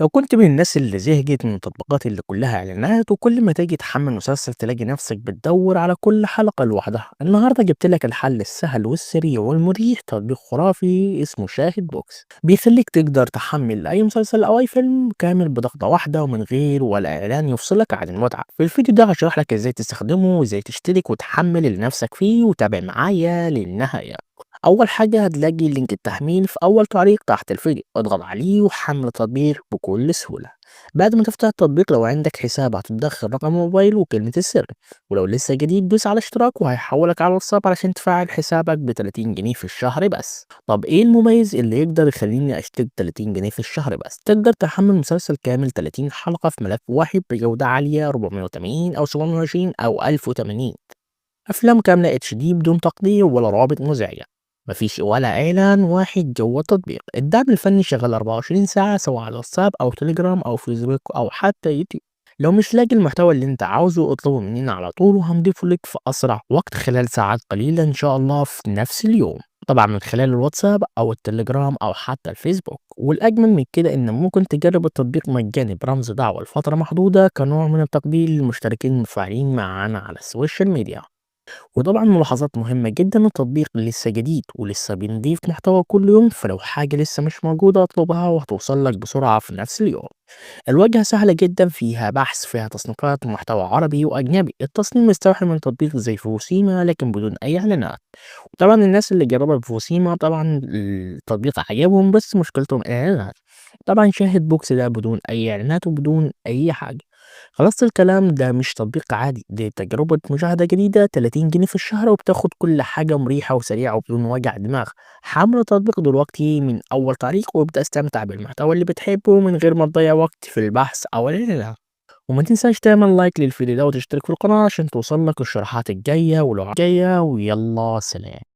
لو كنت من الناس اللي زهقت من التطبيقات اللي كلها إعلانات وكل ما تيجي تحمل مسلسل تلاقي نفسك بتدور على كل حلقة لوحدها، النهاردة جبت لك الحل السهل والسريع والمريح، تطبيق خرافي اسمه شاهد بوكس، بيخليك تقدر تحمل أي مسلسل أو أي فيلم كامل بضغطة واحدة ومن غير ولا إعلان يفصلك عن المتعة. في الفيديو ده هشرح لك إزاي تستخدمه وإزاي تشترك وتحمل اللي نفسك فيه، وتابع معايا للنهاية. أول حاجة هتلاقي link التحميل في أول تعليق تحت الفيديو، اضغط عليه وحمل التطبيق بكل سهولة. بعد ما تفتح التطبيق لو عندك حساب هتدخل رقم الموبايل وكلمة السر، ولو لسه جديد دوس على اشتراك وهيحولك على الواتساب علشان تفعل حسابك ب30 جنيه في الشهر بس. طب ايه المميز اللي يقدر يخليني اشترك 30 جنيه في الشهر بس؟ تقدر تحمل مسلسل كامل 30 حلقة في ملف واحد بجودة عالية 480 أو 720 أو 1080، أفلام كاملة HD بدون تقطيع ولا روابط مزعجة، مفيش ولا إعلان واحد جوه التطبيق. الدعم الفني شغال 24 ساعة سواء على واتساب أو تليجرام أو فيسبوك أو حتى يوتيوب. لو مش لاقي المحتوى اللي انت عاوزه اطلبه مننا على طول وهنضيفه لك في أسرع وقت خلال ساعات قليلة إن شاء الله في نفس اليوم، طبعا من خلال الواتساب أو التليجرام أو حتى الفيسبوك. والأجمل من كده إن ممكن تجرب التطبيق مجاني برمز دعوة لفترة محدودة كنوع من التقدير للمشتركين المتفاعلين معانا على ال social media. وطبعا ملاحظات مهمة جدا، التطبيق لسه جديد ولسه بنضيف محتوى كل يوم، فلو حاجة لسه مش موجودة اطلبها وهتوصل لك بسرعة في نفس اليوم. الواجهة سهلة جدا، فيها بحث، فيها تصنيفات محتوى عربي وأجنبي. التصميم مستوحي من تطبيق زي فوسيما لكن بدون أي إعلانات. وطبعا الناس اللي جربت فوسيما طبعا التطبيق عجبهم، بس مشكلتهم إعلانات. طبعا شاهد بوكس ده بدون أي إعلانات وبدون أي حاجة. خلاص الكلام ده مش تطبيق عادي، دي تجربة مشاهدة جديدة، 30 جنيه في الشهر وبتاخد كل حاجة مريحة وسريعة وبدون وجع دماغ. حمل التطبيق دلوقتي من أول تعليق وابدأ استمتع بالمحتوى اللي بتحبه من غير ما تضيع وقت في البحث أو الإعلانات. وما تنساش تعمل like للفيديو ده وتشترك في القناة عشان توصلك الشروحات الجاية ولو جاية. ويلا سلام.